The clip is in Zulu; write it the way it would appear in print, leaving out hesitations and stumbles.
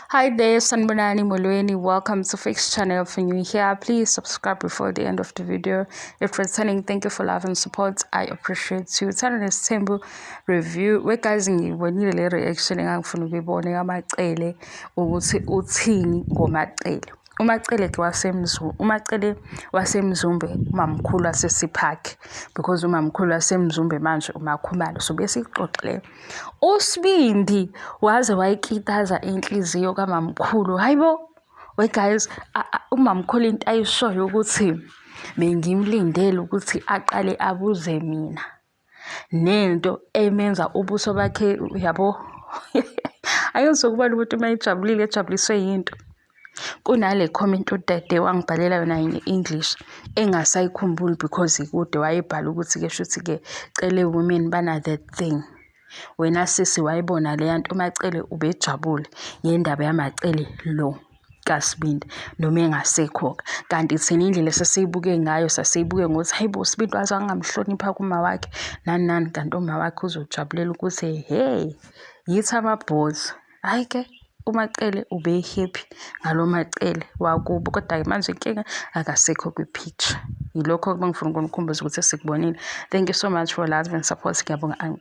Hi there, Sanibonani Molweni. Welcome to Fix Channel. If you're new here, please subscribe before the end of the video. If returning, thank you for love and support. I appreciate you. Thando Nesithembu review. We guys, ngibonile le reaction engangifuna ukuyibona kaMacele ukuthi uthini ngoMacele. UMacele ke wasemzu uMacele waseMzumbe umamkhulu waseSiphakhe because umamkhulu waseMzumbe manje uMakhumalo so besixoxe uSibindi waze wayikitaza inhliziyo kamamkhulu. Hayibo, we guys, umamkhulu into ayishoyo ukuthi bengimlindele ukuthi aqale abuze mina nento emenza ubuso bakhe yabo ayozokubona ukuthi uma ejabulile ejabuliswe yinto. Kunale comment udade wangibhalela yona nge-English engasayikhumbuli because ikude wayebhala ukuthi-ke shuthi-ke Cele women bana that thing. Wena sisi wayibona leya nto uMacele ubejabule ngendaba yaMacele lo kaSibindi noma engasekho-ke. Kanti thina indlela esasiyibuke ngayo sasiyibuke ngokuthi hayi bo Sibindi waze wangamhlonipha kuma wakhe nani nani kanti uma wakhe uzojabulela ukuthi hey yithi amabhozi. Hhayi-ke uMacele ube-happy ngalo Macele wakubo kodwa-ke manje inkinga akasekho kwi-picture. Yilokho bengifuna ukunikhumbuza ukuthi sikubonile. Thank you so much for love and support. Ngiyabonga.